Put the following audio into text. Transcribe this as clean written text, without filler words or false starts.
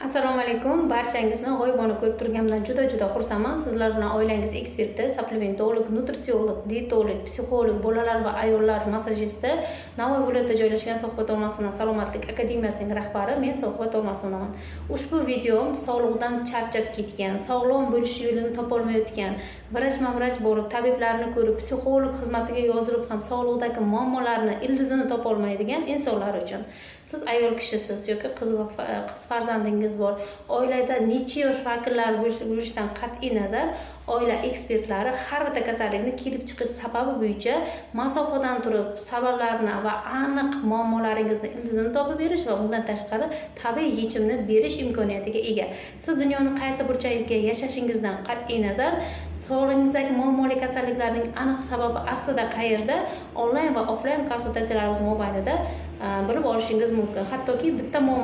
Assalomu alaykum, barchangizni g'oyibona ko'rib turganimdan juda juda xursandman. Sizlar bilan oilangiz eksperti, suplementolog, nutritsiolog, dietolog, psixolog, bolalar va ayollar massajisti, Navoiy viloyatida joylashgan Sohbat Olmasovna salomatlik akademiyasining rahbari men Sohbat Olmasovaman. Ushbu videom sog'liqdan charchab ketgan, sog'lom bo'lish yo'lini topolmayotgan, vrachma vrach bo'lib, tabiblarni ko'rib, psixolog xizmatiga yozilib ham sog'liqdagi muammolarni ildizini topolmaydigan insonlar uchun. Siz ayol kishisiz yoki qiz farzandingiz bor, oilada necha yosh vakillari bo'lishidan qat'iy nazar, oila ekspertlari har bitta kasallikni kelib chiqish sababi bo'yicha masofadan turib sabablarni va aniq muammolaringizni ildizini topib berish va undan tashqari tabiiy yechimni berish imkoniyatiga ega. Siz dunyoni qaysi burchagida yashashingizdan qat'iy nazar, sog'lig'ingizdagi muammoli kasalliklarning aniq sababi aslida qayerda, onlayn va offlayn konsultatsiyalarimiz mobaynida bilib olishingiz mumkin. Hattoki bitta muammo